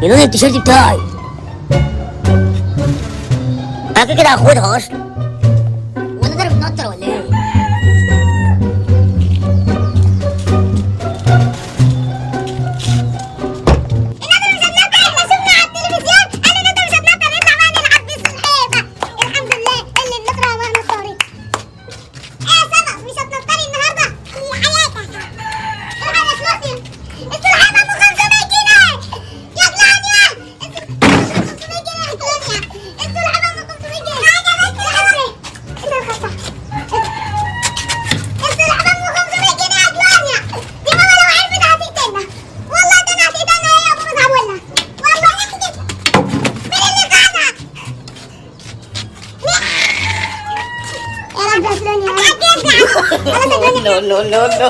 يا لون التيشيرت بتاعي. انا كده كده هاخدها اصلا. وانا ضارب نطر ولا ايه؟ النادر مش هتنطر، احنا شفنا على التلفزيون قالوا النادر مش هتنطر، نطلع بقى نلعب بالسلحفة. الحمد لله اللي النطرة ما نطرت. ايه يا سما مش هتنطري النهارده؟ يا حياتك الحق يا كلوديا، السلحفاة ام 500 جنيه يا كلوديا، 500 جنيه يا كلوديا، السلحفاة ام 500 جنيه. حاجة بس السلحفاة ام 500 جنيه يا كلوديا، دي ماما لو عرفت هتقتلنا والله، ده انا هتقتلنا هي وبابا زعولنا والله. يا اخي كده مين اللي خدها؟ يا رب يا كلونيا يا رب. No, no, no, no.